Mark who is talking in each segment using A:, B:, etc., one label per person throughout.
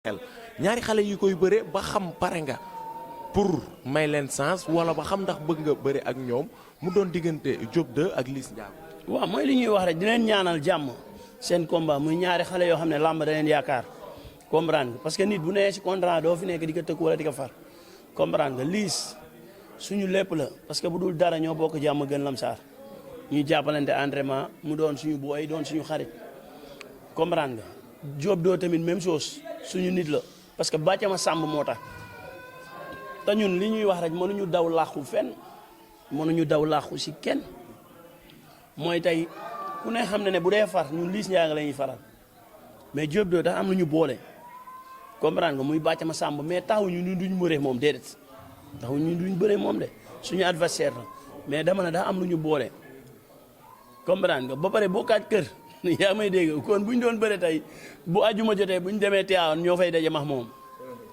A: xel ñaari xale yi koy bëre ba xam pare nga pour may leen sens wala ba xam ndax bëgg nga bëre ak ñoom mu doon diggante Diop 2 ak Liss Ndiago.
B: waaw mooy li ñuy wax rek di leen ñaanal jàmm seen combat muy ñaari xale yoo xam ne làmb da leen yaakaar comprendre nga parce que nit bu nee si contrat doo fi nekk di ko tëkk wala di ko far comprendre nga Liss suñu lépp la parce que bu dul dara ñoo bokk jàmm gën lamsaar ñuy jàppalante entraînement mu doon suñu booy doon suñu xarit comprendre nga Diop 2 tamit même chose suñu nit la parce que bàcce ma sàmb moo tax te ñun li ñuy wax rek mënuñu daw làqu fenn mënuñu daw làqu si kenn mooy tey ku ne xam ne bu dee far ñun Liss Ndiago la ñuy faral mais Diop 2 dafa am lu ñu boole comprendre nga muy bàcce ma sàmb mais taxuñu ñu duñ bëree moom déedéet taxuñu duñ bëree moom de suñu adversaire la mais dama ne daa am lu ñu boole comprendre nga ba pare bokkaat kër yaa may dégg kon bu ñu doon bëre tey bu ajuma jotee bu ñu demee Tivaouane ñoo fay daje max moom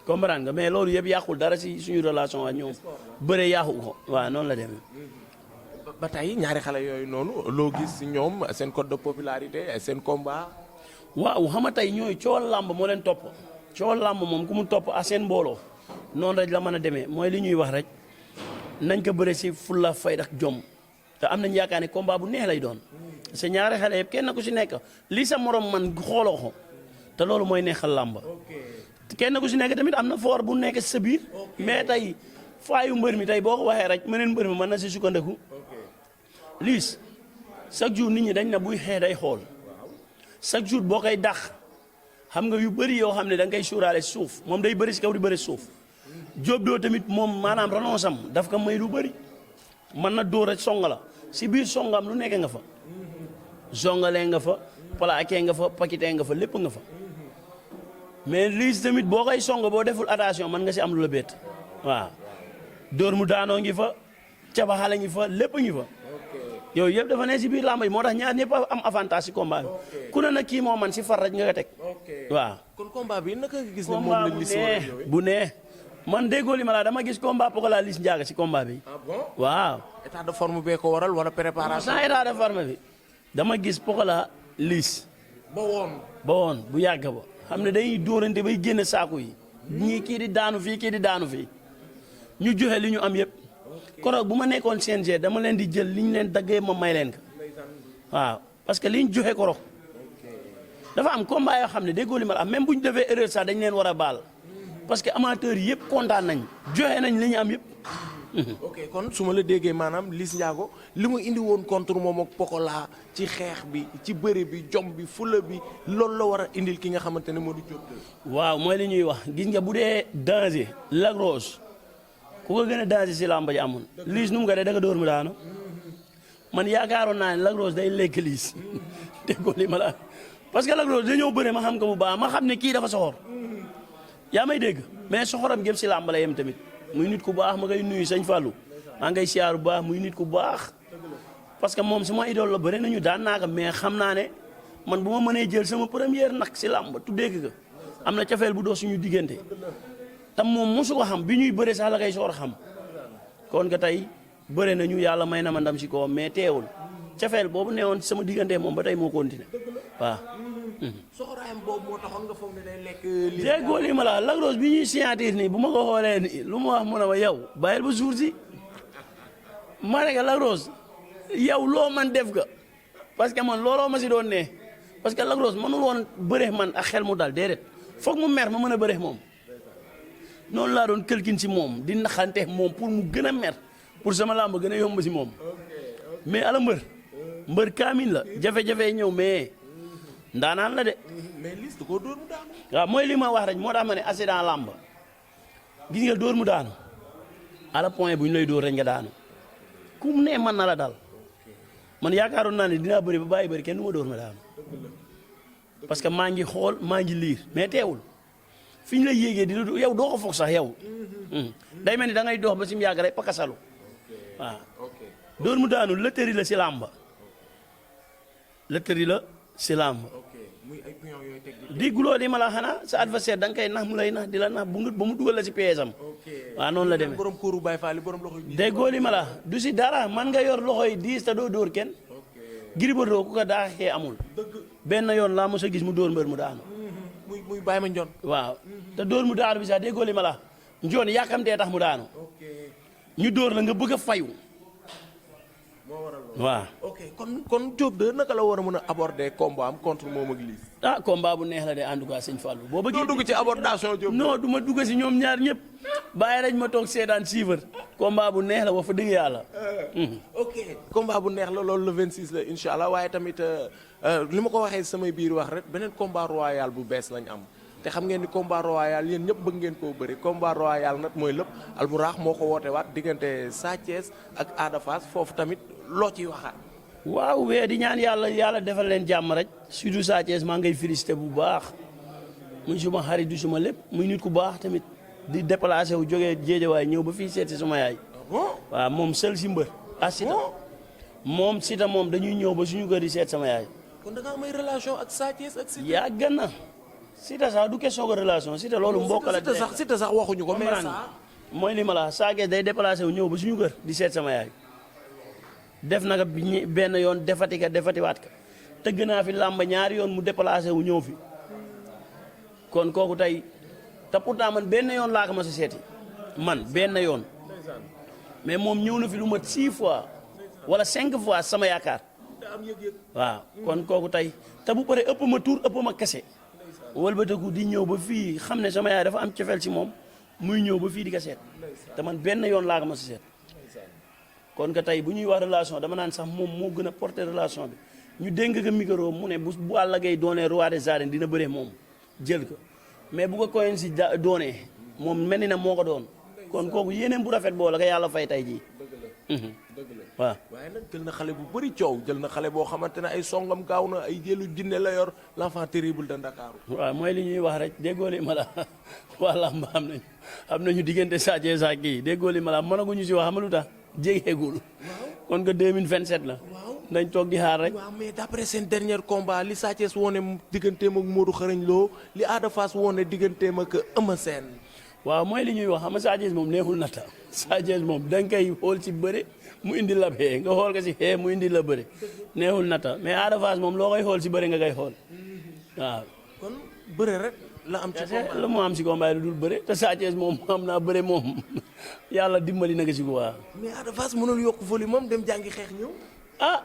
B: comprendre nga mais loolu yëpp yàqul dara si suñu relation ak ñoom bëre yàqu ko waaw noonu la demee.
A: ba tey ñaari xale yooyu noonu loo gis si ñoom seen code de popularité seen combat.
B: waaw xam nga tey ñooy coowal làmb moo leen topp coowal làmb moom ku mu topp a seen mbooloo noonu rek la mën a demee mooy li ñuy wax rek nañ ko bëre si fulla fayda ak jom te am nañ yaakaar ne combat bu neex lay doon. parce que ñaari xale yëpp kenn ku si nekk lii sa morom man xooloo ko te loolu mooy neexal làmb kenn ku si nekk tamit am na foor bu nekk sa biir mais tey faayu mbër mi tey boo ko waxee rek meneen mbër mi mën na si sukkandiku Liss chaque jour nit ñi dañ na buy xee day xool chaque jour boo koy dax xam nga yu bëri yoo xam ne da nga koy suuraale suuf moom day bëri si kaw di bëri suuf Diop 2 tamit moom maanaam renonce am daf ko may lu bëri mën na dóor rek song la si biir songam lu nekk nga fa zongalee nga fa plaqué nga fa pakité nga fa lépp nga fa mais Liss tamit boo koy song boo deful attention mën nga si am lu la bett waaw dóor mu daanoo ngi fa cabaxale ngi fa lépp ngi fa yooyu yëpp dafa ne si biir làmb yi moo tax ñaar ñëpp am avantage si combat bi ku ne nag kii moo man si far rek nga ko teg waaw.
A: kon combat bi naka nga gis ne moom la Liss
B: bu nee man déggoo li ma la dama gis combat Pokola Liss Ndiago si combat bi.
A: ah bon
B: waaw.
A: état de forme bee ko waral wala préparation.
B: sans état de forme bi dama gis Pokola Liss.
A: ba woon
B: bu yàgg ba xam ne dañuy dóorante bay génn saako yi. ñii kii di daanu fii kii di daanu fii ñu joxe li ñu am yëpp. koroog bu ma nekkoon CNG dama leen di jël li ñu leen daggee ma may leen ko waaw parce que li ñu joxe koroog dafa am combat yoo xam ne déggoo li ma la même bu ñu defee erreur sax dañ leen war a baal parce que amateurs yëpp kontaan nañ joxe nañ li ñu am yëpp.
A: ok kon su ma la déggee maanaam Liss Ndiago li mu indi woon contre moom ak Pokola ci xeex bi ci bëre bi jom bi fula bi loolu la war a indil ki nga xamante ne moo di Diop 2.
B: waaw mooy li ñuy wax gis nga bu dee danger Lac Rose ku ko gën a danger si làmb ji amul Liss nu mu ko dee da nga dóor mu daanu man yaakaaroon naa ne Lac Rose day lekk Liss déggoo li ma la parce que Lac Rose dañoo bëre ma xam ko bu baax ma xam ne kii dafa soxor yaa may dégg mais soxoram gëm si làmb la yem tamit muy nit ku baax ma koy nuyu sëñ Fallou maa ngay siyaar bu baax muy nit ku baax parce que moom suma idole la bëre nañu daan naa ko mais xam naa ne man bu ma mënee jël sama première nag si làmb tuddee ko am na cafeel bu dox suñu diggante tam moom mosu ko xam bi ñuy bëre sax la koy soor xam kon que tey bëre nañu yàlla may na ma ndam si kawam mais teewul cafeel boobu newoon sama diggante moom ba tey moo continué waaw.
A: soxoraayam boobu moo taxoon nga foog ne day lekk.
B: déggoo li ma la Lac Rose bi ñuy signature nii bu ma ko xoolee nii lu ma wax mu ne ma yow bàyyil ba jour si ma ne ko Lac Rose yow loo man def ga parce que man looloo ma si doon ne parce que Lac Rose mënul woon bëre man ak xel mu dal déedéet foog mu mer ma mën a bëre moom. noonu laa doon këlkin si moom di naxante moom pour mu gën a mer pour sama làmb gën a yomb si moom mais ala mbër kaamin la jafe-jafe ñëw mais ndaanaan la de.
A: mais Liss da koo dóor mu daanu.
B: waaw mooy li ma wax rek moo tax ma ne accident làmb gis nga dóor mu daanu à la point bu ñu lay dóor rek nga daanu ku mu ne mën na la dal man yaakaaroon naa ne dinaa bëri ba bàyyi bëri kenn du ma dóor ma daanu parce que maa ngi xool maa ngi liir mais teewul. fi ñu lay yéegee di la yow doo ko foog sax yow day mel ni da ngay dox ba si mu yàgg rek pakasalu waaw dóor mu daanu lëttëri la si làmba lëttëri la si làmba dégguloo li ma la xanaa sa adversaire da nga koy nax mu lay nax di la nax ba mu dugal la si piège am waaw noonu la demee
A: borom kóoru Baye Fall borom loxo yi
B: déggoo li ma la du si dara man nga yor loxo yi 10 te doo dóor kenn Gris Bordeaux ku ko daaxee amul benn yoon laa mos a gis mu dóor mbër mu daanu
A: muy Baye Mandione.
B: waaw te dóor mu daanu bi sax déggoo li ma la njoon yàkkamtee tax mu daanu. ñu dóor la nga bëgg a fayu.
A: moo waral loolu.
B: waaw.
A: ok kon Diop de naka la war a mën a aborder combat am contre moom ak Liss.
B: ah combat bu neex la de en tout cas sëñ Fallou. boo bëggee
A: doo dugg ci abordation Diop.
B: non du ma dugg si ñoom ñaar ñëpp bàyyi rek ma toog seetaan suivre combat bu neex la wax fa dëgg yàlla.
A: ok combat bu neex la loolu le 26 la incha allah waaye tamit li ma ko waxee samay biir wax rek beneen combat royal bu bees lañ am. te xam ngeen ni combat royal yéen ñëpp bëgg ngeen koo bëri combat royal nag mooy lépp Albourakh moo ko woote waat diggante Sa Thiès ak Ada Fass foofu tamit loo ciy waxaat.
B: waaw wee di ñaan yàlla defal leen jàmm rek surtout Sa Thiès maa ngay félicité bu baax muy suma xarit du suma lépp muy nit ku baax tamit di déplacé wu jógee Géejawaay ñëw ba fii seet si suma yaay. waaw moom seul si mbër. ah Sita moom Sita moom dañuy ñëw ba suñu kër di seet sama yaay.
A: kon da ngaa may relation ak Sa Thiès ak Sita.
B: yàgg na Sita sax du question de relation Sita loolu mbokk la.
A: Sita sax waxuñu ko mais ça.
B: mooy li ma la Sa Thiès day déplacé wu ñëw ba suñu kër di seet sama yaay. def na ko benn yoon defatiwaat ka tëgg naa fi làmb ñaari yoon mu déplacé wu ñëw fi kon kooku tey te pourtant man benn yoon laa ko ma si seeti man benn yoon mais moom ñëw na fi lu mat 6 fois wala 5 fois sama yaakaar waaw kon kooku tey te bu paree ëpp ma tur ëpp ma kese wëlbatiku di ñëw ba fii xam ne sama yaay dafa am cofeel ci moom muy ñëw ba fii di ko seet te man benn yoon laa ko ma si seet kon que tey bu ñuy wax relation dama naan sax moom moo gën a porter relation bi ñu dénk ko micro mu ne bu Balla Gaye doonee roi des arènes dina bëree moom jël ko mais bu ko koyoon si doonee moom mel ni na moo ko doon kon kooku yéeneen bu rafet boo la ko yàlla fay tey jii.
A: dëgg la
B: waaw.
A: waaye nag jël na xale bu bëri coow jël na xale boo xamante ne ay songam gaaw na ay jëlu jinne la yor l'enfant terrible de Ndakaaru.
B: waaw mooy li ñuy wax rek déggoo li ma la waa làmb am nañu diggante Sa Thiès ak kii déggoo li ma la mënaguñu si wax xam nga lu tax jégeegul kon que 2027 la. dañ toog di xaar rek.
A: waaw mais d'après seen dernier combat li Sa Thiès woone digganteem ak Modou Xarañ Lo li Ada Fass woone digganteem ak Eumeu Sène.
B: waaw mooy li ñuy wax xam nga Sa Thiès moom neexul nata Sa Thiès moom da nga koy xool ci bëre mu indi la xee nga xool ko si xee mu indi la bëre neexul nata mais Ada Fass moom loo koy xool si bëre nga koy xool waaw.
A: kon bëre rek la am ci combat
B: la mu am si combat lu dul bëre te Sa Thiès moom xam naa bëre moom yàlla dimbali na ko si quoi.
A: mais Ada Fass mënul yokk volume moom dem jàngi xeex ñëw.
B: ah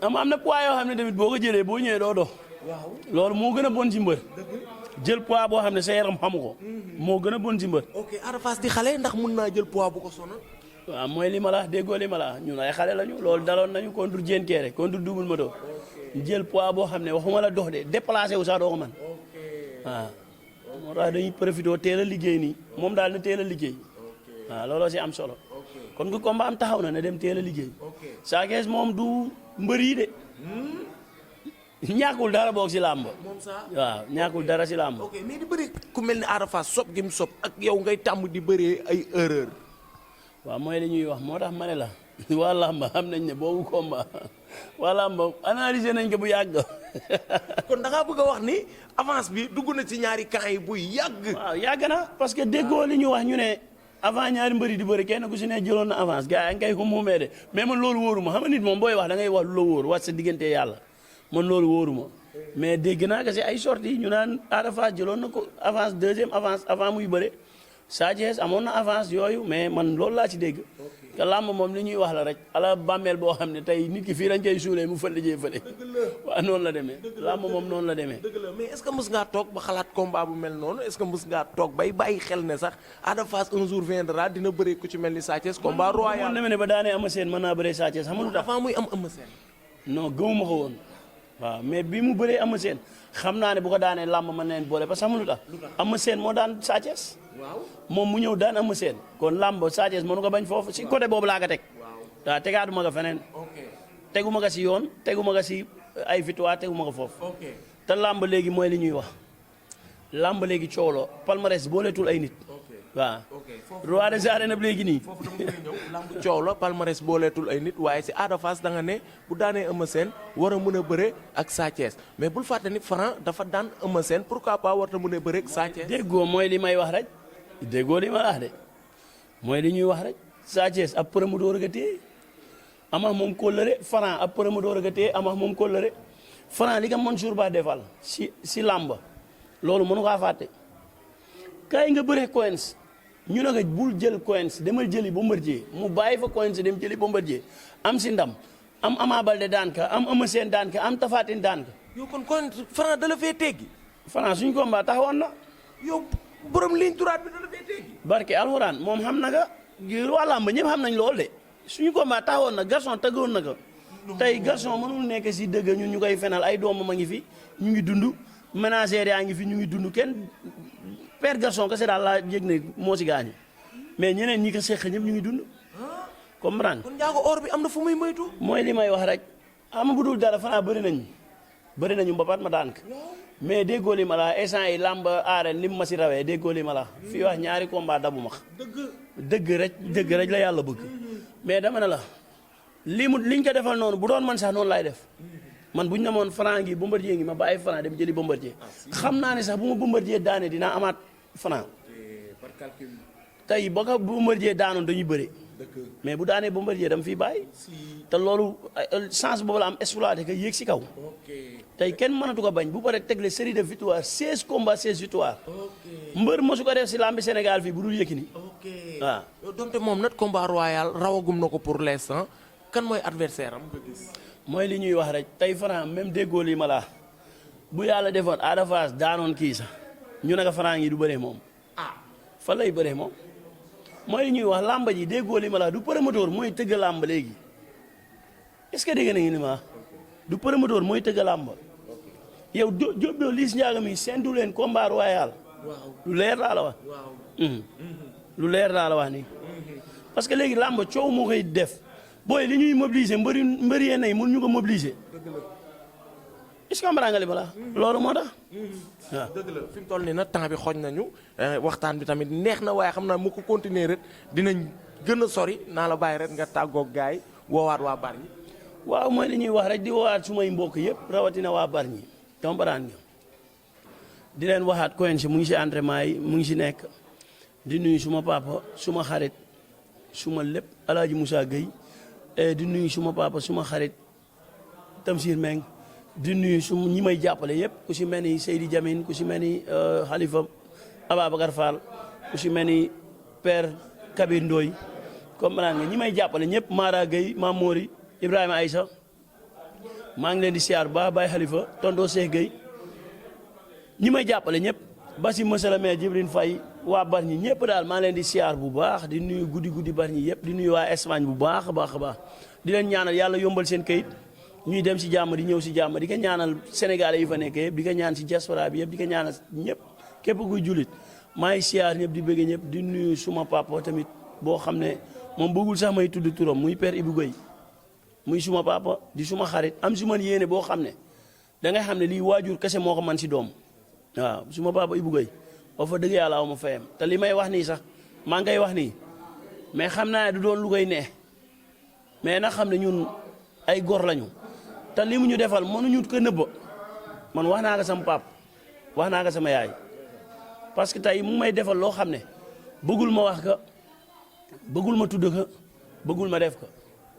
B: am na poids yoo xam ne tamit boo ko jëlee boo ñëwee doo dox.
A: waaw
B: loolu moo gën a bon ci mbër. jël poids boo xam ne sa yaram xamu ko. moo gën a bon ci mbër.
A: ok Ada Fass di xale ndax mun naa jël poids bu ko sonal.
B: waaw mooy li ma la déggoo li ma la ñun ay xale lañu loolu daloon nañu contre Diène Kairé contre Double Moto. jël poids boo xam ne waxuma la dox de déplacé wu sax doo ko mën. waaw moo tax dañuy profité teel a liggéey nii moom daal na teel a liggéey. waaw looloo si am solo. kon ku combat am taxaw na dem teel a liggéey. Sa Thiès moom du mbër yi de. ñàkkul dara boog si làmb.
A: moom sax
B: waaw ñàkkul dara si làmb.
A: ok mais di bëri ku mel ni Ada Fass sob gi mu sob ak yow ngay tàmm di bëree ay erreur.
B: waaw mooy li ñuy wax moo tax ma ne la waa làmb xam nañ ne boobu combat waa làmb analyser nañ ko bu yàgg.
A: kon da ngaa bëgg a wax ni avance bi dugg na ci ñaari camp yi buy yàgg.
B: waaw yàgg na parce que déggoo li ñu wax ñu ne avant ñaari mbëri di bëri kenn ku si ne jëloon na avance gars yi nga koy xumumee de mais man loolu wóoruma xam nga nit moom booy wax da ngay wax lu la wóor wax sa diggante yàlla man loolu wóoruma mais dégg naa que si ay sorties ñu naan Ada Fass jëloon na ko avance deuxième avance avant muy bëre Sa Thiès amoon na avance yooyu mais man loolu laa ci dégg. te làmb moom li ñuy wax la rek ala bàmmeel boo xam ne tey nit ki fii dañ koy suulee mu fële jee fële. waaw noonu la demee. làmb moom noonu la demee.
A: dëgg la mais est-ce que mës ngaa toog ba xalaat combat bu mel noonu est-ce que mës ngaa toog bay bàyyi xel ne sax Ada Fass un jour viendra dina bëree ku ci mel ni Sa Thiès combat royal.
B: man ne ba daanee Eumeu Sène mën naa bëree Sa Thiès xam nga lu tax
A: avant muy am Eumeu Sène.
B: non gëmuma ko woon waaw mais bi mu bëree Eumeu Sène xam naa ne bu ko daanee làmb mën na leen boole parce que xam nga lu tax Eumeu Sène moo daan Sa Thiès.
A: waaw
B: moom mu ñëw daan Eumeu Sène kon làmb Sa Thiès mënu ko bañ foofu si côté boobu laa ko teg. waaw tegaatuma ko feneen. teguma ko si yoon teguma ko si ay victoire teguma ko foofu. te làmb léegi mooy li ñuy wax làmb léegi coolo palmarès booleetul ay nit. waaw roi des arènes léegi nii.
A: foofu dama koy ñëw lamb coow la palmarès booleetul ay nit waaye si Ada Fass da nga ne bu daanee Eumeu Sène war a mën a bëre ak Sa Thiès mais bul fàtte ni Franc dafa daan Eumeu Sène pourquoi pas war na mën a bëre ak Sa Thiès.
B: déggoo mooy li may wax rek déggoo li ma wax de mooy li ñuy wax rek Sa Thiès ab promoteur ga téye amax moom kóllëre Franc ab promoteur ga téye amax moom kóllëre Franc li nga Mansour Ba defal si làmb loolu mënu kaa fàtte kaay nga bëre Quench ñu ne ko bul jël Quench demal jëli Bombardier mu bàyyi fa Quench dem jëli Bombardier am si ndam am Ama Baldé daan ka am Eumeu Sène daan ka am Tapha Tine daan ka.
A: yow kon Franc da la fee teggi.
B: Franc suñu combat taxawoon na.
A: yow borom ligne droite bi da la fee teggi.
B: barke alxuraan moom xam na ka waa làmb ñëpp xam nañ loolu de suñu combat taxawoon na Gaston tëggoon na ko. tey Gaston mënul nekk si dëgg ñun ñu koy fenal ay doomam a ngi fi ñu ngi dund ménagère yaa ngi fi ñu ngi dund kenn père Gaston kese daal laa yëg ne moo si gaañu mais ñeneen ñi ko seq ñëpp ñu ngi dund comprendre.
A: kon njaago or bi am na fu muy moytu.
B: mooy li may wax rek ama bu dul dara Franc bëri nañu mbapat ma daan ko mais déggoo li ma la instant yi làmb arène lim ma si rawee déggoo li ma la fii wax ñaari combat dabu ma dëgg rek la yàlla bëgg mais dama ne la liñ ko defal noonu bu doon man sax noonu laay def man bu ñu demoon Franc ngi Bombardier ngi ma bàyyi Franc dem jëli Bombardier xam naa ne sax bu ma Bombardier daane dinaa amaat Franc tey ba ko Bombardier daanoon dañuy bëri mais bu daanee Bombardier dama fii bàyyi te loolu chance boobu la am exploité que yéeg si kaw tey kenn mënatu ko bañ bu pare tegle série de victoire 16 combats 16 victoire mbër mosu ko def si lambi Sénégal fii bu dul Yékini waaw
A: donte moom nag combat royal rawagum na ko pour l'instant kan mooy adversaire am nga gis.
B: mooy li ñuy wax rek tey Franc même déggoo lii ma laa bu yàlla defoon Ada Fass daanoon kii sax ñu ne ko Franc yi du bëree moom fa lay bëree moom mooy li ñuy wax làmba ji déggoo li ma laa du promoteur mooy tëgg làmb léegi est-ce que dégg nañu ni ma du promoteur mooy tëgg làmb yow Diop Liss Ndiago mi seentu leen combat royal lu leer laa la wax lu leer laa la wax nii parce que léegi làmb coow moo koy def booy li ñuy mobiliser mbëri yenn yi mun ñu ko mobiliser est-ce que comprendre nga li ma la loolu moo tax waaw
A: dëgg la fi mu toll nii nag temps bi xooj nañu waxtaan bi tamit neex na waaye xam naa mu ko continuer rek dinañ gën a sori naa la bàyyi rek nga tàggoog gaay woowaat waa Bargny.
B: waaw mooy li ñuy wax rek di woowaat sumay mbokk yëpp rawatina waa Bargny comprendre nga di leen waxaat Quench mu ngi si entraînement yi mu ngi si nekk di nuyu suma papa suma xarit suma lépp El Hadj Moussa Gueye di nuyu suma papa suma xarit Tamsir Meng di nuyu ñi may jàppale yëpp ku si mel ni Seydi Diamine ku si mel ni Khalifa Ababacar Fall ku si mel ni Père Kabir Ndoye comprendre nga ñi may jàppale ñëpp Mara Gueye Mamori Ibrahima Aïssa maa ngi leen di siyaar ba Baye Khalifa tonton Cheikh Gueye ñi may jàppale ñëpp ba si monsieur le maire Djibril Faye waa Bargny ñëpp daal maa ngi leen di siyaar bu baax di nuyu guddi Bargny yëpp di nuyu waa Espagne bu baax a baax di leen ñaanal yàlla yombal seen kayit ñuy dem si jàmm di ñëw si jàmm di ko ñaanal sénégalais yi fa nekk yëpp di ko ñaan si diaspora bi yëpp di ko ñaanal ñëpp képp kuy jullit maa ngi siyaar ñëpp di bëgg ñëpp di nuyu suma papa tamit boo xam ne moom bëggul sax may tudd turam muy père Ibou Gueye muy suma papa di suma xarit am si man yéene boo xam ne da ngay xam ne lii waajur kese moo ko man si doom waaw suma papa Ibou Gueye boo fa dëgg yàlla aw ma fayam te li may wax nii sax maa ngay wax nii mais xam naa du doon lu koy neex mais nag xam ne ñun ay gor lañu te li mu ñu defal mënuñu ko nëbba man wax naa ko sama pap wax naa ko sama yaay parce que tey mu may defal loo xam ne bëggul ma wax ka bëggul ma tudd ka bëggul ma def ko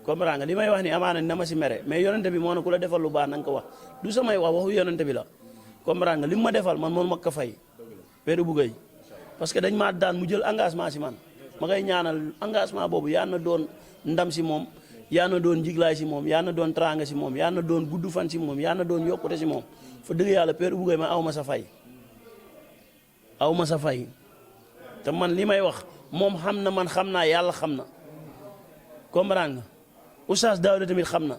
B: comprendre nga li may wax ni amaana na ma si mere mais yonente bi moo ne ku la defal lu baax na nga ko wax du samay wax waxu yonente bi la comprendre nga li mu ma defal man mënu ma ko fay Père Ibou Gueye parce que dañ maa daan mu jël engagement si man ma koy ñaanal engagement boobu yaa na doon ndam si moom yaa na doon njiglaay si moom yaa na doon tranga si moom yaa na doon gudd fan si moom yaa na doon yokkute si moom fa dëgg yàlla Père Ibou Gueye ma aw ma sa fay te man li may wax moom xam na man xam naa yàlla xam na comprendre nga Oustaz Daouda tamit xam na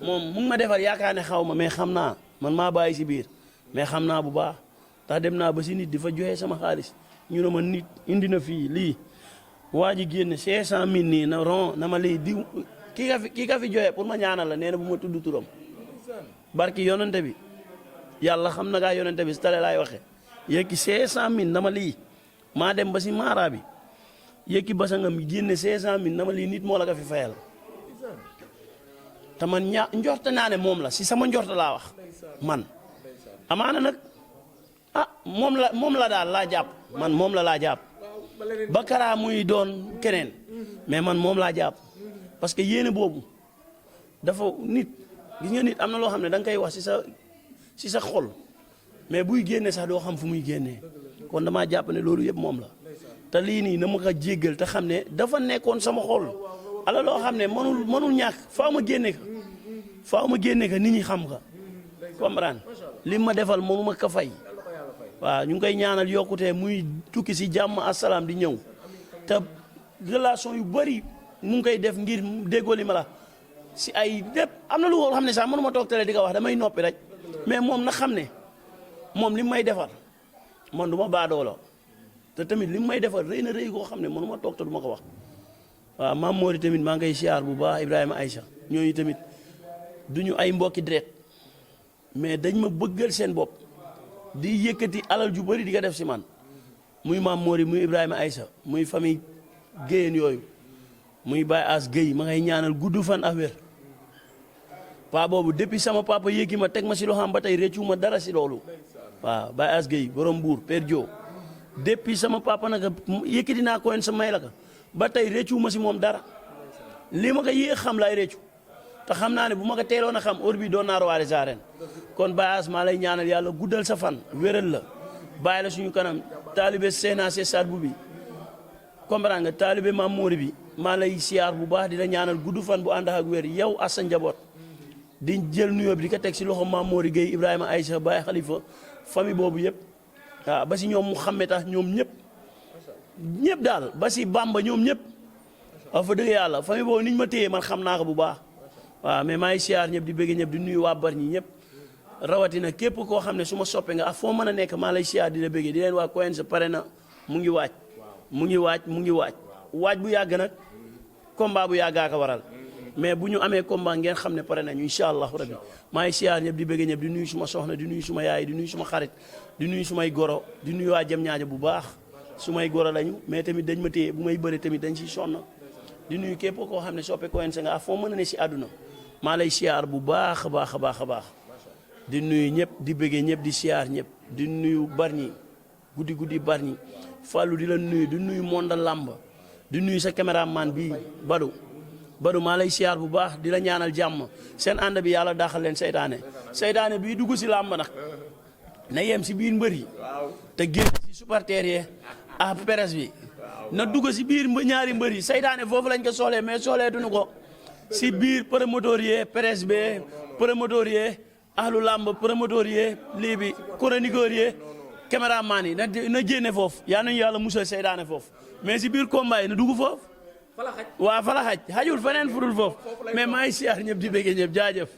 B: moom mu ngi ma defal yaakaar ne xaw ma mais xam naa man maa bàyyi si biir mais xam naa bu baax tax dem naa ba si nit di fa joxe sama xaalis ñu ne ma nit indi na fii lii waa ji génn 500 000 nii na ron na ma lii di kii ka fi joxe pour ma ñaanal la nee na bu ma tudd turam barki yonante bi yàlla xam na kaa yonante bi si tale laay waxe yëkki 500 000 na ma lii maa dem ba si maara bi yëkki basangam génne 500 000 na ma lii nit moo la ko fi fayal te man njorta naa ne moom la si sama njorta laa wax man amaana nag moom la daal laa jàpp man moom laa jàpp ba karaa muy doon keneen mais man moom laa jàpp parce que yéene boobu dafa nit gis nga nit am na loo xam ne da nga koy wax si sa xol mais buy génne sax doo xam fu muy génnee kon damaa jàpp ne loolu yëpp moom la te lii nii na ma ko jéggal te xam ne dafa nekkoon sama xol ala loo xam ne mënul ñàkk faaw ma génne ka nit ñi xam ka comprendre li ma defal moom ma ko fay waaw ñu ngi koy ñaanal yokkute muy tukki si jàmm asalaam di ñëw te relation yu bëri mu ngi koy def ngir déggoo li ma la si ay lépp am na lu xam ne sax mënuma toog tele di ko wax damay noppi rek mais moom na xam ne moom li may defal man du ma baadoolo te tamit li may defal rëy na rëy koo xam ne mënuma toog te du ma ko wax waaw maam Mori tamit maa ngi koy siyaar bu baax Ibrahima Aïcha ñooñu tamit duñu ay mbokki direct mais dañ ma bëggal seen bopp di yëkkati alal ju bëri di ko def si man muy maam Mori muy Ibrahima Aïcha muy famille Guèyeen yooyu muy Baye As Guèye ma ngay ñaanal gudd fan ak wér paa boobu depuis sama papa yéegi ma teg ma si loxoom ba tey réccu ma dara si loolu waaw Baye As Guèye borom Mbour Père Dio depuis sama papa nag yëkkati naa ko sa may la ko ba tey réccu ma si moom dara li ma ko yéex xam laay réccu te xam naa ne bu ma ko teeloon a xam heure bi doon naa roi des arènes kon Baye As maa lay ñaanal yàlla guddal sa fan wéral la bàyyi la suñu kanam taalibe Seyna se Saad bu bi comprendre nga taalibe Maam Mori bi maa lay siyaar bu baax di la ñaanal gudd fan bu ànd ak wér yow ak sa njaboot di jël nuyoo bi di ko teg si loxo Maam Mori Guèye Ibrahima Aïcha Baye Khalifa famille boobu yëpp waaw ba si ñoom mu xamme tax ñoom ñëpp daal ba si Bamba ñoom ñëpp wax fa dëgg yàlla famille boobu niñ ma téye man xam naa ko bu baax waaw mais maa ngi siyaar ñëpp di bëgg ñëpp di nuyu waa Bargny ñëpp rawatina képp koo xam ne su ma soppe nga ak foo mën a nekk maa lay siyaar di la bëgg di leen waa Quench pare na mu ngi waaj waaj bu yàgg nag combat bu yàggaa ko waral mais bu ñu amee combat ngeen xam ne pare nañu incha allah rabbi maa ngi siyaar ñëpp di bëgg ñëpp di nuyu suma soxna di nuyu suma yaay di nuyu suma xarit di nuyu sumay goro di nuyu waa jëm ñaaja bu baax sumay goro lañu mais tamit dañ ma téye bu may bëri tamit dañ siy sonn di nuyu képp koo xam ne soppe Quench nga ak foo mën a ne si àdduna maa lay siyaar bu baax a baax di nuyu ñëpp di bëggee ñëpp di siyaar ñëpp di nuyu Bargny guddi Bargny Fallou di la nuyu di nuyu Monde Lamb di nuyu sa caméraman bi Badou maa lay siyaar bu baax di la ñaanal jàmm seen ànd bi yàlla daaxal leen seytaane bii dugg si làmb nag na yem si biir mbër yi te génn si supporters yi ak presse bi na dugg si biir ñaari mbër yi seytaane foofu lañ ko soolee mais sooleetuñu ko si biir promoteur yi presse bi promoteur yi ahlu làmb promoteur yi lii bi chroniqueur yi caméraman yi na jénne foofu yaa nañu yàlla musal seytaane foofu mais si biir combat yi na dugg foofu waaw fa la xajul feneen fudul foofu mais maa ngi siyaar ñëpp di bëgg ñëpp jaajëf